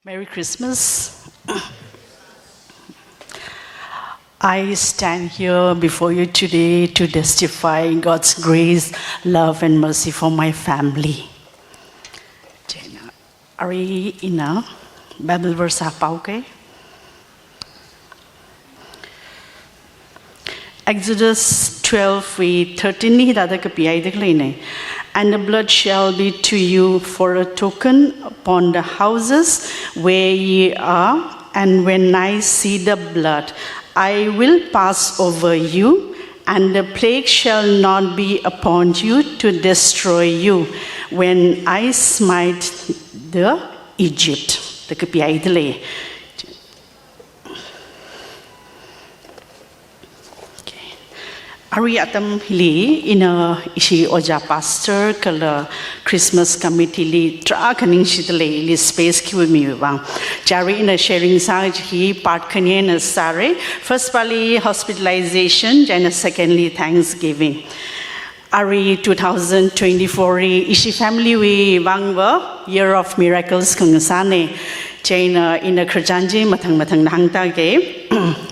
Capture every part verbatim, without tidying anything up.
Merry Christmas. I stand here before you today to testify God's grace, love, and mercy for my family. Chieina, arui ina Bible verse akha pao ke. Exodus twelve wui thirteen li hithāda kapihaida khaleina. "And the blood shall be to you for a token upon the houses where ye are, and when I see the blood, I will pass over you, and the plague shall not be upon you to destroy you, when I smite the Egypt." Da kapihaida lei. Okay. Arui atam hili ina ishi ojā pastor kala Christmas committee li tarākha ningshida lei, ili space khiwui vang. Chi arui ina sharing sā chi hi part khani eina sāra. First pali hospitalization, chieina secondly thanksgiving. Arui two thousand twenty-four li ishi family wui vangva year of miracles khangasāna. Chieina ina khararchan chi mathang mathangna hāngda ke.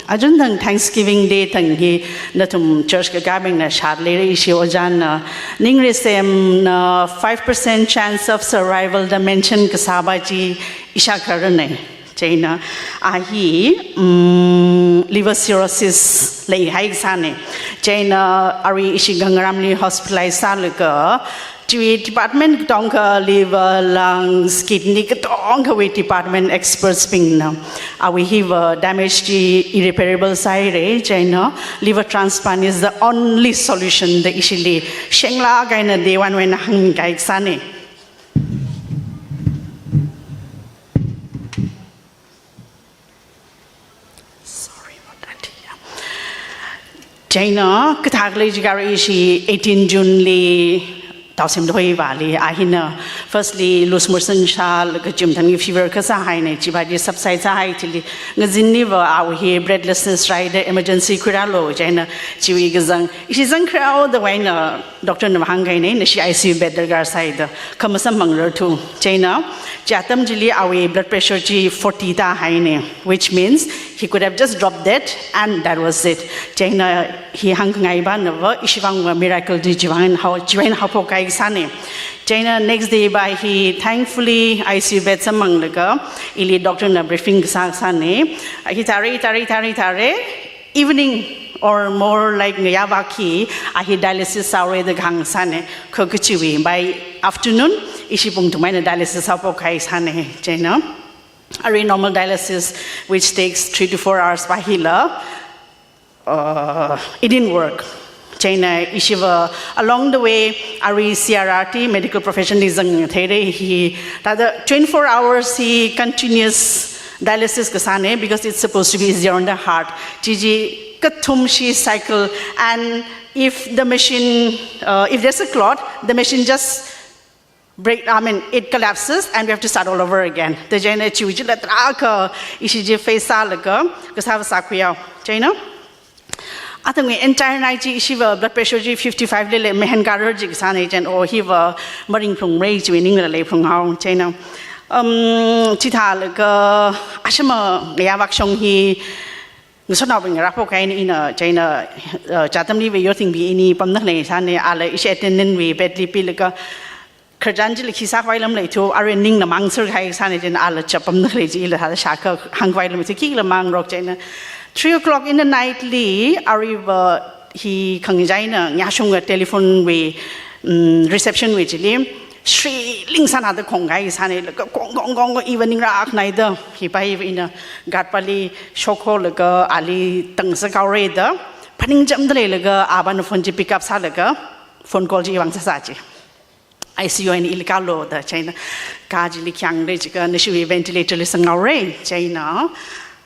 Achunthang Thanksgiving Day thang hi nathum church kakābingna shāda leira, ishi ojāna, ning risemna five percent chance of survival da mention kasā pa chi ishākha rāna. Chieina a hi, mm, liver cirrhosis leihai kasāna. Chieina arui ishi Gangaram li hospitalize sālaga, chiwui department katongkha, liver, lungs, kidney katongkhawui department experts bingna awui hiva damage chi irreparable sāhaira, chieina liver transplant is the only solution da ishili shenglāk eina day one wui eina hāngkahai kasāna. Sorry about that. Yeah. Chieina kathā khalei jiakha arui ishi eighteen June li Thaosemda hoi vāli, a hina firstly loose motion shālaga chimthang fever kasā haina, chi pa chi subside sāhai chili, ngazinliva awui hi breathlessness rāhaida emergency khuirālu, chieina chiwui kazang, ishi zangkharāhaoda wui eina doctor na hāngkahaina, nashi I C U bed darkar sāi da, kha masamphangrar thu. Chieina chi atam chili awui blood pressure chi forty tāhaina, which means he could have just dropped dead and that was it. Chieina hi hāngkhangai panava ishi vangva miracle chi chiwui eina hao, chiwui eina haophok kahai kasāna. Chieina next day pa hi thankfully I C U bed samphanglaga ili doctor na briefing kasā kasāna. Hithāra, hithāra, hithāra, hithāra. Evening or more like ngayā vak hi a hi dialysis sāhaora da kahāng sāna. Kha kachiwui by afternoon ishi pung thum eina dialysis sāphok kahai sāna. Chieina arui normal dialysis which takes three to four hours pa hila, uh, it didn't work. Chieina ishiva along the way arui C R R T medical profession li zangtheira, hi thāda twenty-four hours hi continuous dialysis kasāna, because it's supposed to be easier on the heart. Chi chi kathum shi cycle, and if the machine, uh, if there's a clot, the machine just break, I mean, it collapses and we have to start all over again. Da chieina chiwui chila tarākha ishi chi face sālaga kasā va sākhuihao. Chieina atam ngei entire night chi ishiva blood pressure chi fifty-five li lei, mehen karar chi kasāna, chieina o hiva maringphalungra chiwui ningla leiphalunghao. Chieina, um, chithālaga ashama ngayā vak shong hi ngasotnaobing rāphok kahaina ina, chieina, uh, chi atamliva Yorthingbi ini pamda khalei sāna, ala ishi attendant wui bed li pilaga khararchan chili khi sākhavai lam leithu, arui ningna mang sir kahai sāna, chieina ala chi pamda khalei chila thāda shākha hāngkhavai lam leithu, khikhala mangrok. Chieina three o'clock in the night li aruiva hi khangachei eina ngayā shunga telephone wui, mm, reception wui chili shriling sāna da khong kahai sāna, laga khong khong khong khong, iva ning rākhanai da, hi pa hiva ina guard pali shokholaga ali tang sāhaora da, phaning chamda leilaga a pana phone chi pick up sālaga phone call chi iwui vang sāsā chi. I C U eina ili kālu da, chieina ka chili khayāngda jiakha nashiwui ventilator li sanghaora, chieina,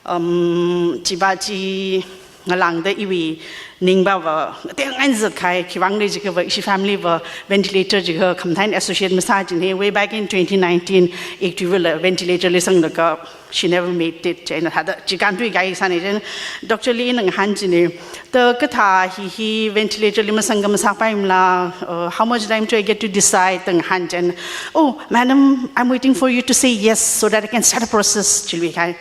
um, chi pa chi ngalāngda iwui ningva va, ngateingai zat kahai, khiwuivang jiakha va, ishi family va ventilator jiakha khamathā eina associate masā jina, way back in twenty nineteen, ithumla ventilator li sanglaga, she never made it, chieina thāda, chi kāntui kahai sāna, chieina doctor li ina ngahān jina, da kathā hi hi ventilator li masang kha masāpaimala, uh, how much time do I get to decide, da ngahān chieina, "Oh, madam, I'm waiting for you to say yes so that I can start the process," chi lui kahai.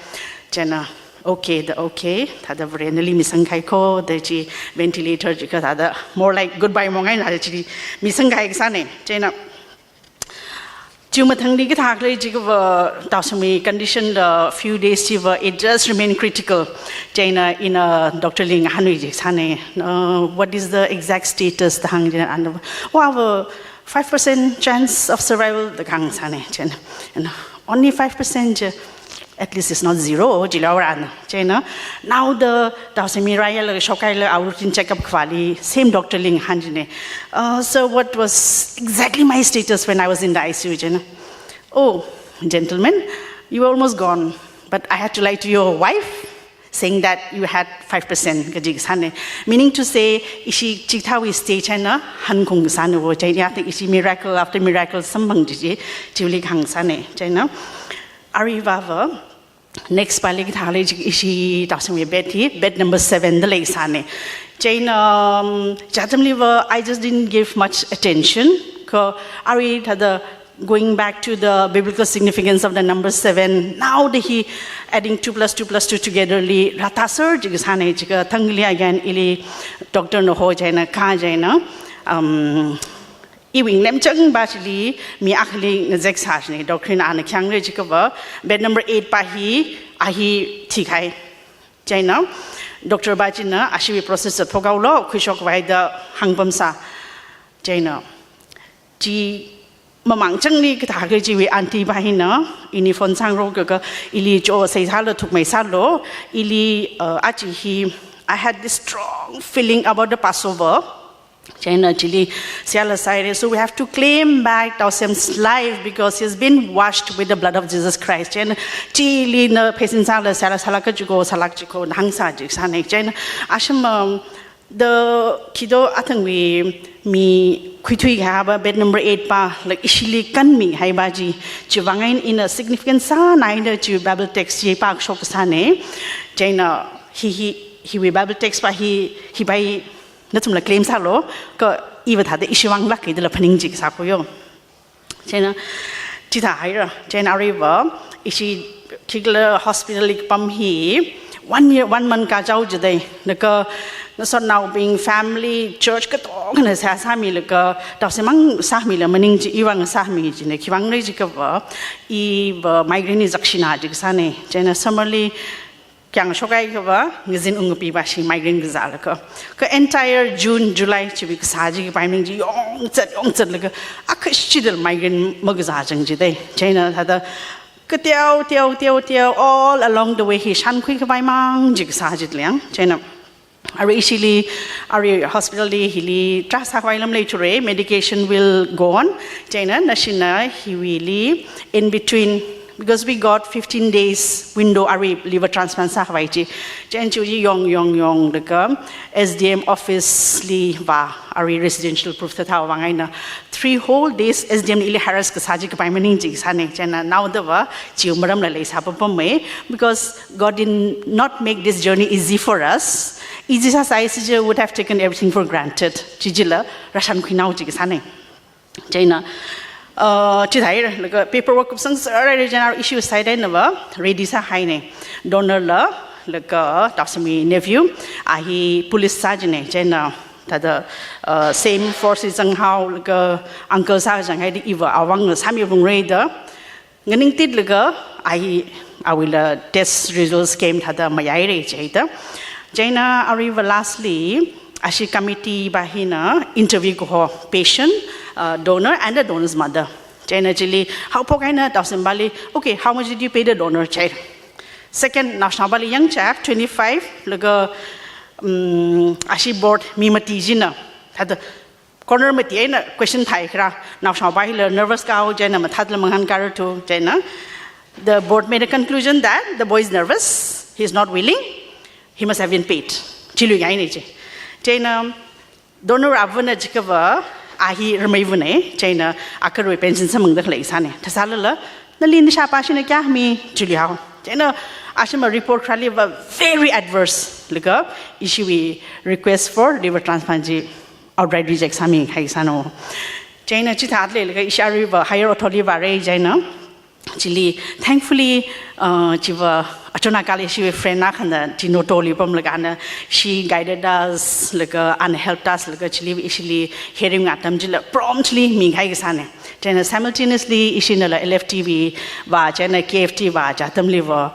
Chieina, "Okay," da, "Okay," thāda Vare nali misang kahai ko, da chi ventilator jiakha thāda, more like goodbye mong eina thāda chi misang kahai sāna, chieina. Chi mathangli kathā khalei jiakha va, Taosemwui condition la few days chiva, it just remain critical. Chieina ina doctor li ngahānwui jiakha sāna, uh, "What is the exact status?" da hāng chieina, and, "Oh, I have a five percent chance of survival," da kahāng sāna, chieina. And only five percent chi, at least it's not zero, jilao rāna. Chieina, naoda Taosemwui rāyālaga shokhailaga awui routine checkup khavāli, same doctor li ngahān jina, "Uh, sir, what was exactly my status when I was in the I C U?" chieina, "Oh, gentleman, you were almost gone, but I had to lie to your wife, saying that you had five percent," kaji sāna. Meaning to say, ishi chikathāwui stage eina hanung sāna wo, chieina, I think ishi miracle after miracle samphang chi chi, chili kahāng sāna. Chieina, aruiva va, next pali kathā khalei jiakha ishi Taosemwui bed hi, bed number seven da lei sāna. Chieina, um, chi atamli va, I just didn't give much attention. Kha arui thāda, going back to the biblical significance of the number seven, naoda hi adding two plus two plus two together li rātāser jiakha sāna, jiakha thangli again ili doctor na ho chieina, ka chieina, um, iwui ninglemchang va chili mi akhali ngazek sā jina, doctor na ana khi hāngra jiakha va, bed number eight pa hi, a hi thikahai. Chieina, doctor va china, "Ashiwui process thothaokalu, khuishok khavai," da hāngpamsā. Chieina, chi mamangchangli kathā khalei chiwui aunty va hina, ini phone sāngarok akha, ili cho seisālu, thukmeisālu, ili, uh, aja hi, I had this strong feeling about the Passover. Chieina chili seihāla sāhaira. "So we have to claim back Taosem's life because he's been washed with the blood of Jesus Christ." Chieina chili ina pheisin sāla, seihāla sālāk kaji ko, sālāk kaji ko, hāngsā jiakha sāna. Chieina asham, um, da khi do athangwui mi khuithui kahai va, bed number eight pa, like, ishili kanmihai va chi, chiwuivang eina ina significant sānai da chi Bible text chi pāshok sāna. Chieina hi hi, hiwui Bible text pa hi, hi va hi, nathumla claim sālu, kha iva thāda ishiwui vang lāk kida la phaning jiakha sā ko yo. Chieina, chithāhaira, chieina aruiva, ishi khikhala hospital li kapam hi, one year, one month kachao jidai, laga, ngasotnaobing, family, church katongana seihā sāmilaga, Taosemwui vang sāmila maning chi, iwui vang sāmi jina, khiwuivang jiakha va, iva migraine hi zakshina jiakha sāna, chieina summer li, kayāng shokhai akha va, ngazin ungkapi va shi migraine kazālaga. Kha entire June, July chiwui kasā chi kapai maning chi yongzat, yongzatlaga, akha shidal migraine makazā chang jidai. Chieina thāda, kateo, teo, teo, teo, all along the way hi shankhui khavai mang chi kasā chi liang. Chieina, arui ishili, arui hospital li hili, trust sākhavai lam leithura, medication will go on. Chieina, nashina hiwuili, in between, because we got fifteen days window arui liver transplant sākhavai chi. Chieina chi yong, yong, yonglaga S D M office li va arui residential proof thāthao vang eina three whole days S D M ili harass kasā chi kapai maning jiakha sāna. Chieina naoda va chi maramla leisā papam mai, because God did not make this journey easy for us. Easy sāsai sija would have taken everything for granted. Chi chila rāshankhuinao jiakha sāna. Chieina, uh, chithāhaira, laga paperwork kupsang sāhaira, chieina issue sāhaida na va, ready sāhaina. Donor la, laga Taosemwui nephew, a hi police sā jina, chieina, thāda, uh, same force li zanghaolaga, uncle sā zanghaida iva awui vang sāmi vungra da, nganingtitlaga, a hi, awuila test results came thāda mayaira jida. Chieina aruiva lastly, ashi committee va hina interview kaho patient, uh, donor and the donor's mother. Chieina chili, haophok eina Taosem vali, "Okay, how much did you pay the donor?" jai. Second, naoshinao vali young chap, twenty-five, laga, um, ashi board mi mati china, thāda, corner mati eina question thāhaira, naoshinao va hila nervous kao, chieina mathāda la mangahānkārarthu, chieina. The board made a conclusion that the boy is nervous, he is not willing, he must have been paid. chiluikahaina chi. Chieina donor avana jiakha va, a hi rameivana, chieina akhawui pension samphangda khalei sāna. Thāsālala, nali nashāpā shina kayā mi, chiluihao. Chieina ashima report kharāli va very adverse, laga ishiwui request for liver transplant chi outright reject sāmikahai sāna. Chieina chithāda leilaga ishi arui va higher authority vāra chieina, chili, thankfully, uh, chiva achonakali ishiwui friend akhana chi notoli pamlaga ana, she guided us, laga ana helped us, laga chili ishili hearing atam chila promptly mikahai sāna. Chieina simultaneously ishinala L F T wui va, chieina K F T va, chi atamli va,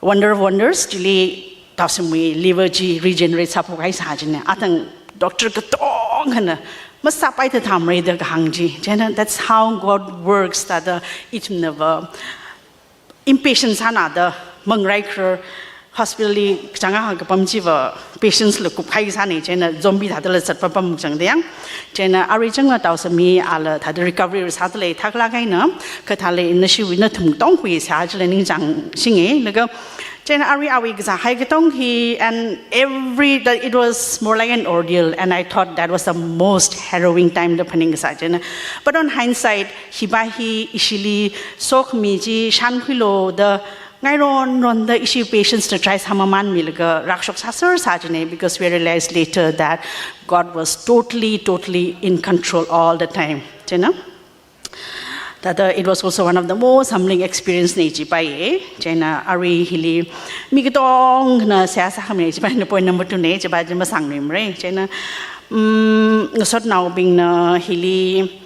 wonder of wonders, chili Taosamwui liver chi regenerate sāphok kahai sā china. Athang doctor katonga khana masāpai thathāmara da kahāng chi. Chieina that's how God works, thāda ithumna va impatient sānada mangarai kharar hospital li kachāng akha kapam chiva patience la kupkahai sāna, chieina zombie thādala zatpapam chang dayang. Chieina arui changla Taosam hi ala thāda recovery sāda lei, thaklāk eina, kathāla ina ishiwui nathum katongwui seihā chila ningchāngshinga, laga chieina arui awui kasāhai katong hi, and every, that it was more like an ordeal, and I thought that was the most harrowing time da phaning kasā china. But on hindsight, hiva hi ishili sokhami chi shānkhuilu da ngaironronda ishi patience na try sāmamānmilaga rākashok sāser sā china, because we realized later that God was totally, totally in control all the time. Chieina? Thāda it was also one of the most humbling experience na jipai. Chieina arui hili mi katongna seihā sākhami jipai na point number two na, chiva chi masāngmimara. Chieina, mm, ngasotnaobingna hili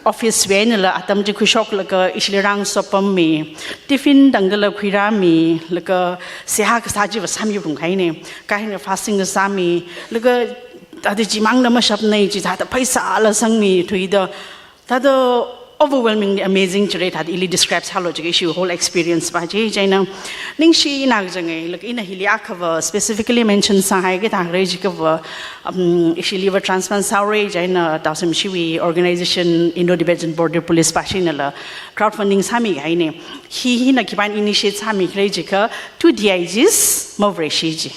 office wui einala atam chi khuishoklaga ishili rāngasopammi, tiffin tangdala khuirāmi, laga seihā kasā chiva sāmi pungkahaina, kahina fasting sāmi, laga thāda chimangna mashapna, chithāda pheisāla sangmi thuida, thāda overwhelmingly amazing chira, thāda ili describe sālu jiakha ishiwui whole experience va chi. Chieina ningshina kachanga, laga ina hili akhava specifically mention sāhai kathā khala jiakha va, um, ishi liver transplant sāra chieina Taosam ishiwui organization Indo-Tibetan Border Police va shinala crowdfunding sāmikahaina. Hi hina khipāna initiate sāmi khala jiakha two D I Gs mavareshi chi.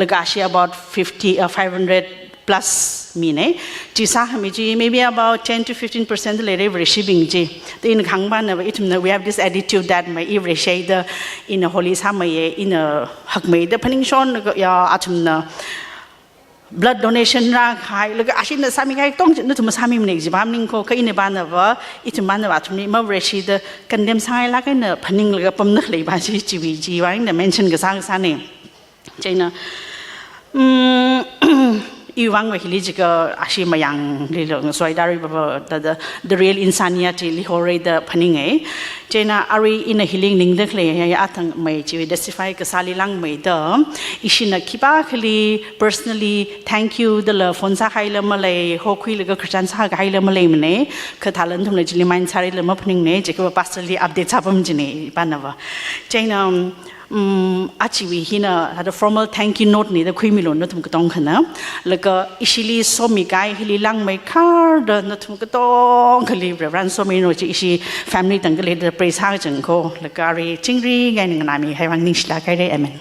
Laga ashi about fifty, uh, five hundred plus mina. Chi sākhami chi maybe about ten to fifteen percent leira vareshibing chi. Thāda ina kahāng pāna va ithumna, we have this attitude that mai i vareshi da, ina holy sāmeiya, ina hakmeida phaningshon, ya, athumna blood donation rākahai, laga ashina sāmikahai katong chi nathumna sāmimana jiva maningakha, kha ina pāna va, ithum pāna va athumli mavareshida condemn sāngailāk eina phaninglaga pamda khalei va chi, chiwui chiwui eina mention kasā kasāna. Chieina, mm, iwui vang va hili jiakha ashi mayangli lo, so I dari ba, ba, the, the, the real insaniya chili hora da phaninga. Chieina arui ina hili nganingda khalei ya, ya athangmei chiwui testify kasāli langmeida, ishina khipākhali personally thank you dala phone sākahaila malei, hokhuilaga Christian sākahaila maleimana, kathāla nathumna chili mind sārila maphaningmana, jiakha va pastor li update sāpam china, pāna va. Chieina, um, achiwui hina, thāda formal thank you note na da khuimilu nathum katongkhana. Laga ishili somikahai hili langmeikharda nathum katongali Reverend Somino chi ishi family tangda leida pray sāchang ko. Laga arui chingri ngai nganāmihai vang ningshilāk haira. Amen.